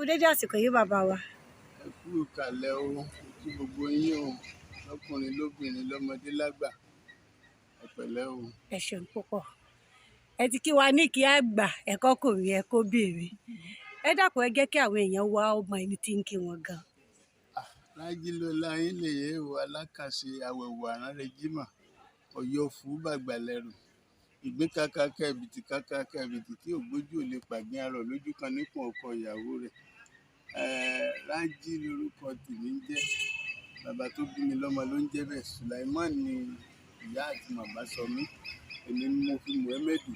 Dédé àsìkò yìí, bàbá wa. Ẹ kú ìkàlẹ̀ o, kí gbogbo yín o, lọ́kùnrin, lóbìnrin, lọ́mọdé, lágbà. Ẹ pẹ̀lẹ́ o. Ẹ ṣeun púpọ̀. Ẹ ti kí wa ní kí á gbà ẹ̀kọ́ kò rí ẹ kó béèrè. Ẹ dákun, ẹ jẹ́ kí àwọn èèyàn wá ọmọ ẹni tí ń kí wọn gan. Rájí Lọlá yín lè yẹ o, alákàṣe àwẹ̀wò àránrẹ jimoh ọ̀yọ́ fún bàgbàlẹ̀rù ìgbín kákáká ẹ̀bìtì kákáká ẹ̀bìtì tí ògbójú ò lè pàgbín arọ̀ lójú kan nípò ọkọ ìyàwó rẹ̀. Rájí lorúkọ tèmi ń jẹ́. Bàbá tó bí mi lọ́mọ ló ń jẹ́ bẹ́ẹ̀. Sulaiman ni ìyá àti màmá sọ mí. Èmi ni mo fi Muhammed kù.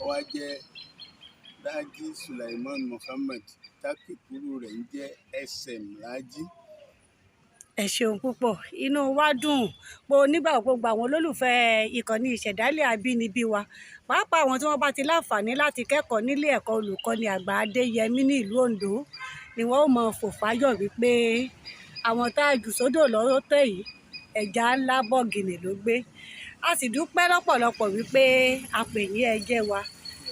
Ó wá jẹ́ Rájí Sulaiman Muhammad, tákìkúrú rẹ̀ ń jẹ́ SM Rájí. Ẹ ṣeun púpọ̀. Inú wa dùn pé onígbà gbogbo àwọn olólùfẹ́ ìkànnì Ìṣẹ̀dálẹ̀ Àbínibí wa, pàápàá àwọn tí wọ́n bá ti láǹfààní láti kẹ́kọ̀ọ́ nílé ẹ̀kọ́ olùkọ́ni àgbà Adéyẹmí ní ìlú Oǹdó ni wọ́n ó mọ fò fáyọ̀ wípé àwọn tá a jù sódò lọ́wọ́ tẹ̀ yìí, ẹja ńlá bọ̀gìnì ló gbé. A sì dúpẹ́ lọ́pọ̀lọpọ̀ wípé a pè yín, ẹ jẹ́ wa.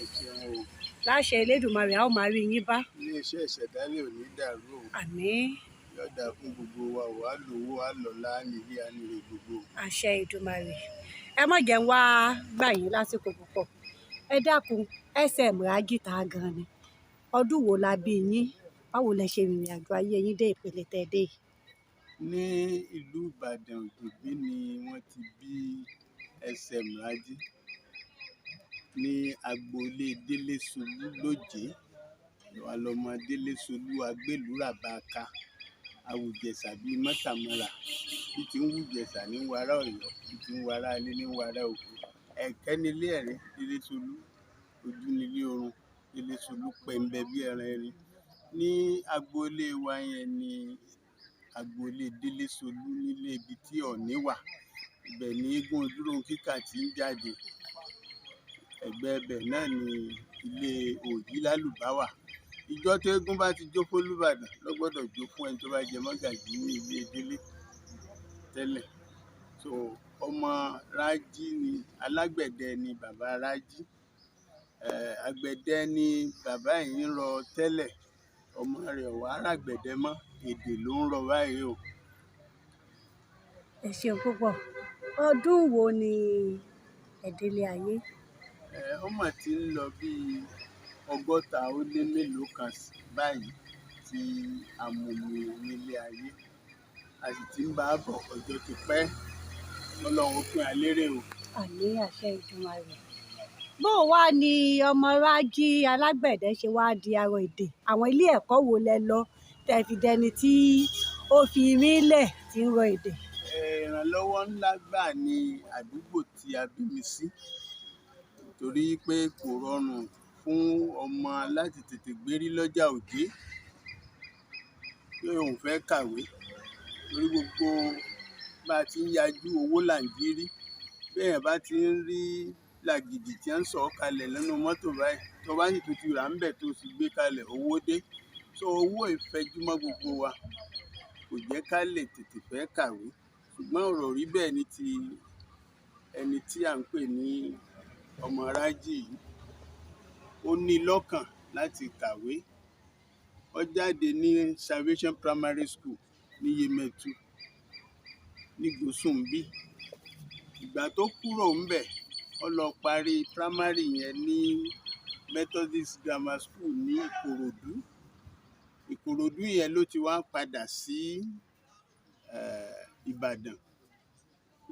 Ẹ ṣeun o. Láṣẹ Elédùmarè, a ó máa rí yín bá. Iléeṣẹ́ Ìṣẹ̀dálẹ̀ ò ní dàrú o. Àmín. Yóò dáa fún gbogbo wa o, á lówó, á lọ́lá, á nílé, á nílé gbogbo. Àṣẹ Ìdùmarè. Ẹ má jẹ́ ń wá gbà yín lásìkò púpọ̀. Ẹ dákun, SM Rájí ta gan ni? Ọdún wo la bí yín? Báwo lẹ ṣe rìnrìn àjò ayé yín dé ìpele tẹ́ ẹ dé yìí? Ní ìlú Ìbàdàn Òjògbé ni wọ́n ti bí SM Rájí, ní agboolé Délé Solú lójé. Àwa lọmọ Délé Solú agbélùúràbáká awùjẹsà bíi mọ́tàmọ́ra, bí ti ń wùjẹsà ní wàrà Ọ̀yọ́, bí ti ń wàrà ilé ní wàrà oko. Ẹ̀kẹ́ nílé ẹ̀rín Délé Solú, ojú nílé orun Délé Solú, pẹ̀ǹbẹ̀ bí ẹran erin. Ní agboolé wa yẹn ní agboolé Délé Solú, nílé ibi tí Ọ̀ọ̀ni wà, ibẹ̀ ní eégún dúró kíkà tí ń jáde. Ẹ̀gbẹ́ ibẹ̀ náà ni ilé Òyì Lálùbá wà. Ìjọ tó eégún bá ti jó f'Olúbàdàn ló gbọ́dọ̀ jó fún ẹni tó bá jẹ mọ́gàjí ní ilé Délé tẹ́lẹ̀. So ọmọ Rájí ni, alágbẹ̀dẹ ni bàbá Rájí. Àgbẹ̀dẹ ni bàbá yìí ń rọ tẹ́lẹ̀. Ọmọ rẹ̀ ò wá ràgbẹ̀dẹ mọ́, èdè ló ń rọ báyìí o. Ẹ ṣeun púpọ̀. Ọdún wo ni ẹ délé ayé? Ó mà ti ń lọ bíi 60 ó lé mélòó kan báyìí tí a mú mi nílé ayé. A sì ti ń bá a bọ̀, ọjọ́ ti pẹ́. Ọlọ́run ó pín wa lérè o. Àmín, àṣẹ Ìdùmarè. Bó wá ni ọmọ Rájí alágbẹ̀dẹ ṣe wá di arọ èdè? Àwọn ilé ẹ̀kọ́ wo lẹ lọ tẹ́ fi dẹni tí ó fi irin lẹ̀ tí ń rọ èdè? Ìrànlọ́wọ́ ńlá gbà ní àdúgbò tí a bí mi sí, torí pé kò rọrùn fún ọmọ láti tètè gbérí lọ́jà òjé pé òun fẹ́ kàwé, torí gbogbo bá a ti ń yajú owó là ń jí rí. Béèyàn bá ti ń rí làgìdì tí wọ́n ń sọ̀ kalẹ̀ nínú mọ́tò báyìí, tó bá sì tún ti rà ńbẹ̀ tó sì gbé kalẹ̀, owó dé. So owó ìfẹjúmọ́ gbogbo wa kò jẹ́ ká lè tètè fẹ́ kàwé. Ṣùgbọ́n ọ̀rọ̀ rí bẹ́ẹ̀ ní ti ẹni tí à ń pè ní ọmọ Rájí yìí. Ó ní lọ́kàn láti kàwé. Ó jáde ní Salvation Primary School ní Yemẹtu ní Gúsùnbí. Ìgbà tó kúrò ńbẹ̀, ó lọ parí primary yẹn ní Methodist Grammar School ní Ìkòròdú. Ìkòròdú yẹn ló ti wá padà sí Ìbàdàn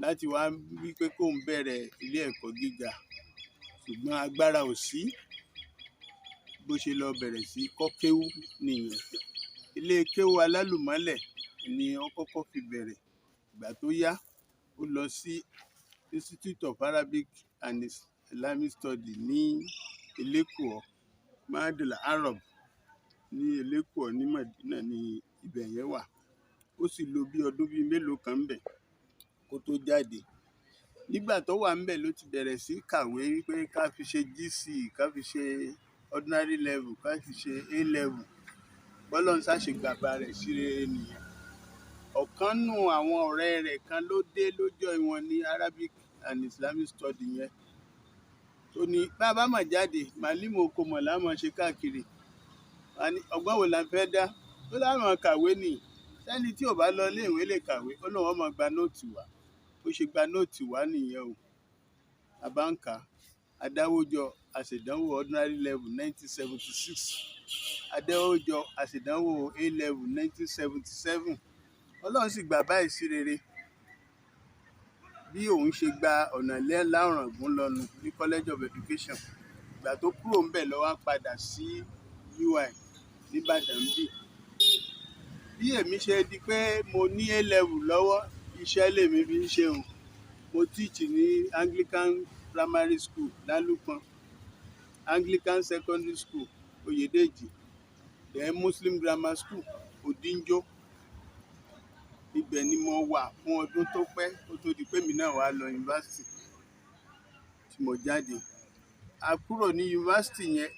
láti wá wí pé kóun bẹ̀rẹ̀ ilé ẹ̀kọ́ gíga, ṣùgbọ́n agbára ò sí. Bó ṣe lọ bẹ̀rẹ̀ sí kọ́ kéwú nìyẹn. Ilé kéwú alálùmọ́lẹ̀ ni ó kọ́kọ́ fi bẹ̀rẹ̀. Ìgbà tó yá, ó lọ sí Institute of Arabic and Islamic Study ní Elékùọ́, Mahadul Arab ní Elékùọ́ ní Madina ní ibẹ̀ yẹn wà. Ó sì lò bí ọdún bíi mélòó kan ńbẹ̀ kó tó jáde. Nígbà tó wà ńbẹ̀ ló ti bẹ̀rẹ̀ sí kàwé wípé ká fi ṣe GC, ká fi ṣe ordinary level, ká fi ṣe A level. Bọ́lọ́run ṣá ṣe gbàgbà rẹ̀ sí rere nìyẹn. Ọ̀kan nínú àwọn ọ̀rẹ́ rẹ̀ kan ló dé ló join wọn ní Arabic and Islamic Study yẹn, tó ní bá a bá mà jáde, màálìmọ̀ oko mọ̀ là mọ̀ ṣe káàkiri. Wọ́n á ní ọgbọ́n wo la fẹ́ dá? Ó láwọn kàwé nì. Sẹ́ni tí ò bá lọ ilé ìwé lè kàwé, ó lóun ó máa gba nóòtì wá. Bó ṣe gba nóòtì wá nìyẹn o. A bá ń kà á, a dáwó jọ, a ṣèdánwò ordinary level 1976. A dáwó jọ, a ṣèdánwò A level 1977. Ọlọ́run sì gbà báyìí sí rere. Bí òun ṣe gba ọ̀nà Ìlá Ọ̀ràngún lọ nù ní College of Education. Ìgbà tó kúrò ńbẹ̀ ló wá padà sí UI níbàdàn níbí. Bí èmi ṣe di pé mo ní A level lọ́wọ́, iṣẹ́ lèmi fi ń ṣe o. Mo teach ní Anglican Primary School Lálùpọ̀n, Anglican Secondary School Oyèdèjì, then Muslim Grammar School Odinjo. Ibẹ̀ ni mo wà fún ọdún tó pẹ́ kó tó di pé èmi náà wá lọ yunifásítì tí mo jáde. A kúrò ní yunifásítì yẹn,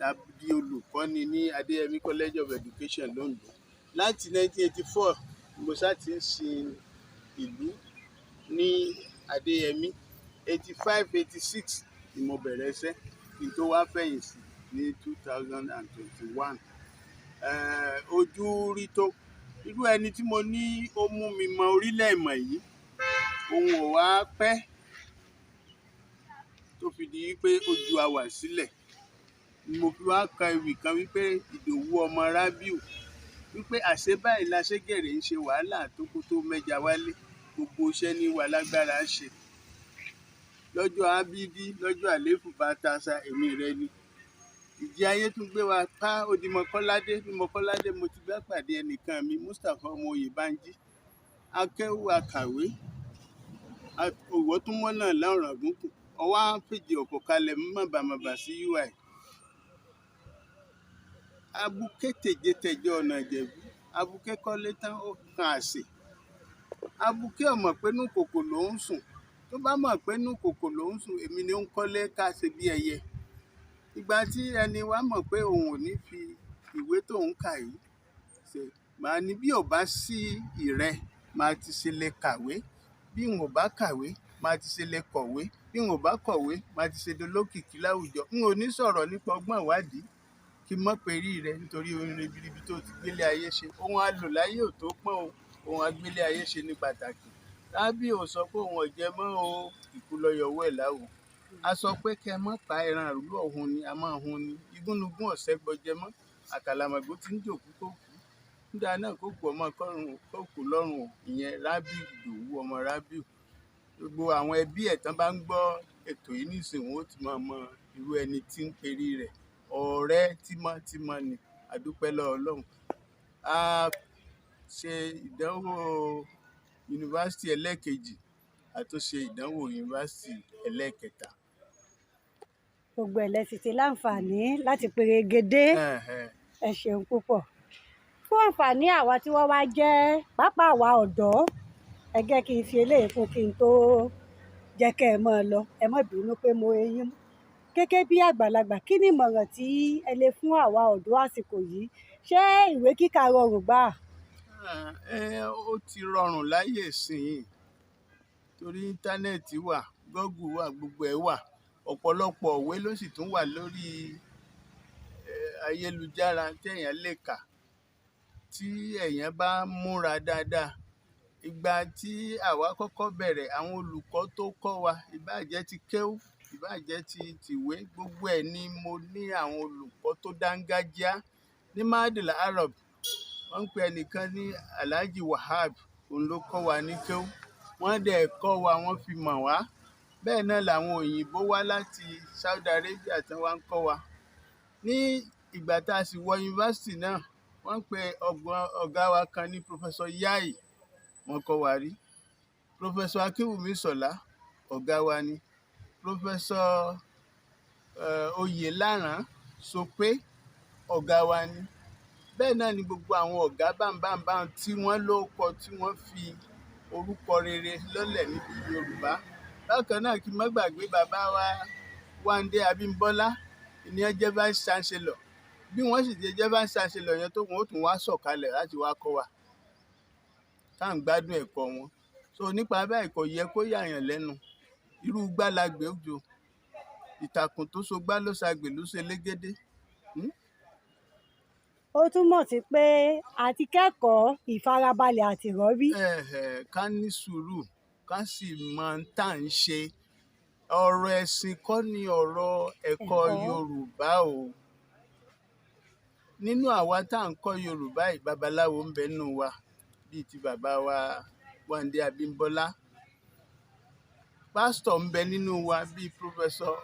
la di olùkọ́ni ní Adéyẹmí College of Education l'Óǹdó. Láti 1984 ni mo ṣáà ti ń sin ìlú ní Adéyẹmí. 85, 86 ni mo bẹ̀rẹ̀ iṣẹ́ kí n tó wá fẹ̀yìntì ní 2021. Ojú rí tó. Irú ẹni tí mo ní ó mú mi mọ orílẹ̀ ìmọ̀ yìí, òun ò wá pẹ́ tó fi di wípé ó ju àwà sílẹ̀. Ni mo fi wá ka ewì kan wípé Ìdòwú ọmọ Rábíù, wípé àṣé báyìí la ṣégèrè ń ṣe wàhálà tó kó tó mẹ́ja wálé, gbogbo iṣẹ́ ní wa lágbára ṣe. Lọ́jọ́ ábídí, lọ́jọ́ àléfù bá tasa, èmi rẹ ni. Ìjì ayé tún gbé wa ká ó di Mọ́kọ́ládé. Ní Mọ́kọ́ládé mo ti bá pàdé ẹnìkan mi, Mustapha ọmọ Oyèbánjí. Akéwú akàwé, òwò tún mọ́nà l'Ọ̀ràngún kù. Ọwọ́ á fìdí ọ̀pọ̀ kalẹ̀ mọ̀bàmọ̀bà sí UI. Abuké tèje-tẹ̀jọ ọ̀nà Ìjẹ̀bú. Abuké kọ́lé tán ó kan àsè. Abuké ò mọ̀ pé inú ìkòkò lòún sùn. Tó bá mọ̀ pé inú ìkòkò lòún sùn, èmi ni ó ń kọ́lé ká ṣe bí ẹyẹ. Ìgbà tí ẹni wa mọ̀ pé òun ò ní fi ìwé tóun kà yìí ṣe, màá ní bí ò bá sí ìrẹ, màá ti ṣe lè kàwé. Bí n ò bá kàwé, màá ti ṣe lè kọ̀wé. Bí n ò bá kọ̀wé, màá ti ṣe dolókìkí láwùjọ. N ò ní sọ̀rọ̀ nípa ọgbọ́n ìwádìí kí n mọ̀ pé rí rẹ nítorí ohun ribiribi tó ti gbélé ayé ṣe. Ohun a lò láyé ò tó pọ́n o. Ohun a gbélé ayé ṣe ní pàtàkì. Rábíù ò sọ pé òun ò jẹ mọ́ o, ìkú lọ yọwọ́ ẹ̀ láwo. A sọ pé kí ẹ má pa ẹran ìlú ọ̀hun ni, a máa hun ni. Igúnnugún ọ̀sẹ̀ gbọjẹ mọ́. Àkàlàmọ̀gbò tí ń jòkú kó kú. Nígbà náà kó kú ọmọ kọ́run, kó kú lọ́run o. Ìyẹn Rábíù Ìdòwú ọmọ Rábíù. Gbogbo àwọn ẹbí ẹ̀ tán bá ń gbọ́ ètò yìí nísìnyí, wọ́n ó ti máa mọ irú ẹni tí ń perí rẹ̀. Ọ̀rẹ́ tímọ́tímọ́ ni. A dúpẹ́ lọ́wọ́ Ọlọ́run. A ṣe ìdánwò yunifásítì ẹlẹ́ẹ̀kejì, a tún ṣe ìdánwò yunifásítì ẹlẹ́ẹ̀kẹta. Gbogbo ẹ̀ lẹ sì ti láǹfààní láti perégedé. Ẹ ṣeun púpọ̀. Fún àǹfààní àwa tí wọ́n wá jẹ́ pàápàá àwa ọ̀dọ́, ẹ jẹ́ kí n fi eléyìí kún kí n tó jẹ́ kẹ́ ẹ máa lọ. Ẹ má bínú pé mo eyín mú. Gẹ́gẹ́ bí àgbàlagbà, kí ni ìmọ̀ràn tí ẹ lè fún àwa ọ̀dọ́ àsìkò yìí? Ṣé ìwé kíkà rọrùn gbà? Ó ti rọrùn láyé ìsinyìí torí íńtánẹ́ẹ̀tì wà, Google wà, gbogbo ẹ̀ wà. Ọ̀pọ̀lọpọ̀ ìwé ló sì tún wà lórí ayélujára tí èèyàn lè kà. Tí èèyàn bá múra dáadáa. Ìgbà tí àwa kọ́kọ́ bẹ̀rẹ̀, àwọn olùkọ́ tó kọ́ wa, ìbá jẹ́ ti kéwú, ìbá jẹ́ ti tìwé, gbogbo ẹ̀ ni mo ní àwọn olùkọ́ tó dángájíá. Ní Mahadil Arab, wọ́n ń pe ẹnìkan ní Alhaji Wahab, òun ló kọ́ wa ní kéwú. Wọ́n dẹ̀ kọ́ wa, wọ́n fi mọ̀ wá. Bẹ́ẹ̀ náà làwọn òyìnbó wá láti Saudi Arabia tí wọ́n ń kọ́ wa. Ní ìgbà tá a sì wọ yunifásítì náà, wọ́n ń pe ọ̀gbọ́n ọ̀gá wa kan ní Professor Yai, wọ́n kọ́ wa rí. Professor Akinwumi Sọlá, ọ̀gá wa ni. Professor Oyèláràn Sopé, ọ̀gá wa ni. Bẹ́ẹ̀ náà ni gbogbo àwọn ọ̀gá bámbámbám tí wọ́n lórúkọ tí wọ́n fi orúkọ rere lọ́lẹ̀ níbi Yorùbá. Bákan náà kí n má gbàgbé bàbá wa Wándé Abímbọ́lá, ìyẹn jẹ́ Vice Chancellor. Bí wọ́n sì ṣe jẹ́ Vice Chancellor yẹn tó, wọ́n ó tún wá sọ̀kalẹ̀ láti wá kọ́ wa. Tá ń gbádùn ẹ̀kọ́ wọn. So nípa báyìí kò yẹ kó yà yàn lẹ́nu. Irú igbá la gbé òjò. Ìtàkùn tó so gbá ló ṣagbè ló ṣe légédé. Ó túmọ̀ sí pé àti kẹ́kọ̀ọ́ ìfarabalẹ̀ àti ìrọ́rí. Ẹ̀hẹ̀, ká ní sùúrù, ká sì mọ ohun tá à ń ṣe. Ọ̀rọ̀ ẹ̀sìn kọ́ ni ọ̀rọ̀ ẹ̀kọ́ Ẹ̀kọ́. Yorùbá o. Nínú àwa tá à ń kọ́ Yorùbá yìí, babaláwo ń bẹ nínú wa bíi ti bàbá wa Wándé Abímbọ́lá. Pásítọ̀ ń bẹ nínú wa bíi Pírọfẹ́sọ̀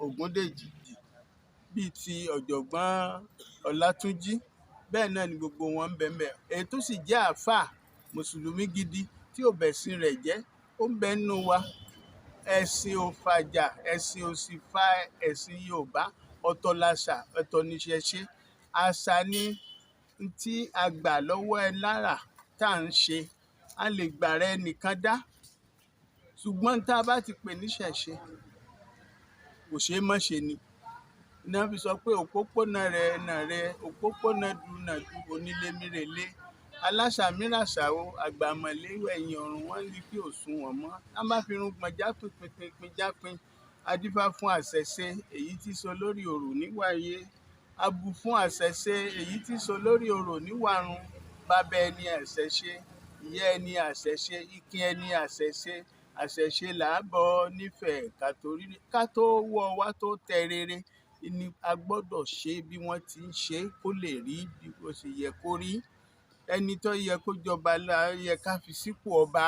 Ògúndèjì, bíi ti ọ̀jọ̀gbọ́n Ọlátúnjí. Bẹ́ẹ̀ náà ni gbogbo wọn ń bẹ ńbẹ̀. Èyí tó sì jẹ́ àáfàá mùsùlùmí gidi tí ò bẹ̀sìn rẹ̀ jẹ́, ó ń bẹ nínú wa. Ẹ̀sìn ò fàjà, ẹ̀sìn ò sì fa ẹ̀sìn Yorùbá. Ọ̀tọ̀ làṣà, ọ̀tọ̀ níṣẹ̀ṣe. Àṣà ni n tí a gbà lọ́wọ́ ẹ lára tá à ń ṣe. A lè gbàrà ẹnìkan dá. Ṣùgbọ́n tá a bá ti pè níṣẹ̀ṣe, kò ṣeé má ṣe ni. Ni wọ́n fi sọ pé òpópónà rẹ̀ nà rẹ̀, òpópónà dùnà du onílé mírelé. Aláṣà míràṣà o, àgbàmọ̀lé ẹ̀yìn ọ̀run wọ́n ní kí ò sun wọ́n mọ́. Tá bá fi irun gbọ̀n jápín pínpín pín jápín. Adífá fún àṣẹ̀ṣe, èyí tí so lórí orò níwáyé. Abu fún àṣẹ̀ṣe, èyí tí so lórí orò níwàrun. Bàbá ẹni àṣẹ̀ṣe, ìyá ẹni àṣẹ̀ṣe, ikin ẹni àṣẹ̀ṣe. Àṣẹ̀ṣe là á bọ nífẹ̀ẹ́ ká tó rí, ká tó wọ́ wá tó tẹ rere ni a gbọ́dọ̀ ṣe bí wọ́n ti ń ṣe kó lè rí bí ó ṣe yẹ kó rí. Ẹni tó yẹ kó jọba la yẹ ká fi sípò ọba.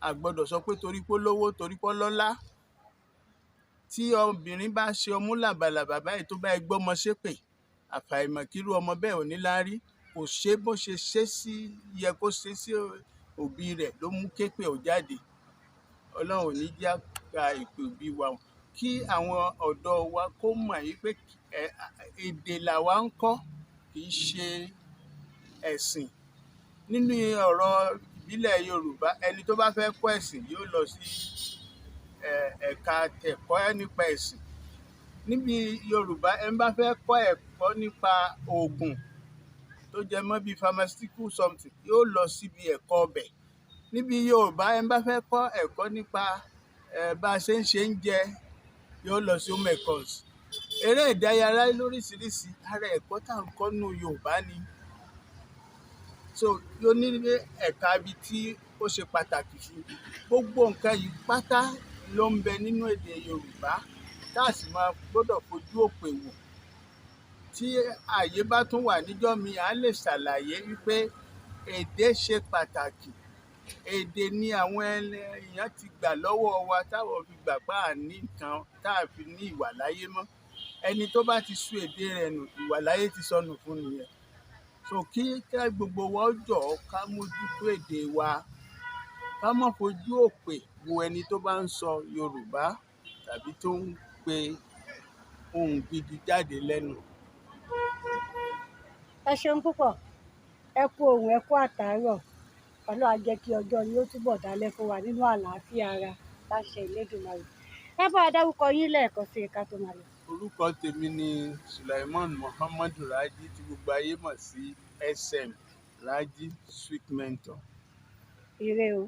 A gbọ́dọ̀ sọ pé torí pé ó lówó, torí pé ó lọ́lá. Tí obìnrin bá ṣe ọmú làbàlàbà báyìí tó bá gbọ́mọ ṣépè, àfàìmọ̀ kírú ọmọ bẹ́ẹ̀ ò ní láárí. Kò ṣe bó ṣe ṣe sí yẹ kó ṣe sí òbí rẹ̀ ló mú képè ó jáde. Ọlọ́run ò ní jẹ́ ká ìpè òbí wa o. Kí àwọn ọ̀dọ́ wa kó mọ̀ wípé èdè làwa ń kọ́, kì í ṣe ẹ̀sìn. Nínú ọ̀rọ̀ ìbílẹ̀ Yorùbá, ẹni tó bá fẹ́ kọ́ ẹ̀sìn yóò lọ sí ẹ̀ka tẹ̀kọ́ nípa ẹ̀sìn. Níbi Yorùbá, ẹni bá fẹ́ kọ́ ẹ̀kọ́ nípa òògùn tó jẹ mọ́ bí pharmaceutical something, yóò lọ síbi ẹ̀kọ́ ọbẹ̀. Níbi Yorùbá, ẹni bá fẹ́ kọ́ ẹ̀kọ́ nípa bá a ṣe ń ṣe ń jẹ, yóò lọ sí home econs. Eré ìdárayá lóríṣiríṣi, ara ẹ̀kọ́ tá à ń kọ́ nínú Yorùbá ni. So yóò ní ẹ̀ka ibi tí ó ṣe pàtàkì sí. Gbogbo nǹkan yìí pátá ló ń bẹ nínú èdè Yorùbá tá a sì máa gbọ́dọ̀ fojú òpè wò. Tí ààyè bá tún wà níjọ́ mi, a lè ṣàlàyé wípé èdè ṣe pàtàkì. Èdè ni àwọn èèyàn ti gbà lọ́wọ́ wa táwọn fi gbà pé à ní nǹkan tá a fi ní ìwà láyé mọ́. Ẹni tó bá ti sú èdè rẹ̀ nù, ìwà láyé ti sọnù fún nìyẹn. So kí gbogbo wa ó jọ̀ọ́ ká mójútó èdè wa, ká má fojú òpè wo ẹni tó bá ń sọ Yorùbá tàbí tó ń pe ohùn gidi jáde lẹ́nu. Ẹ ṣeun púpọ̀. Ẹ kú ohùn, ẹ kú àtàárọ̀. Ọlọ́run á jẹ́ kí ọjọ́ yín ó túbọ̀ dálẹ́ fún wa nínú àlàáfíà ara láṣẹ Elédùmarè. Ẹ bá wa dárúkọ yín lẹ́ẹ̀kan sí i ká tó máa lọ. Orúkọ tèmi ni Sulaiman Muhammadu Raji tí gbogbo ayé mọ̀ sí SM Raji Sweet Mentor. Ire o.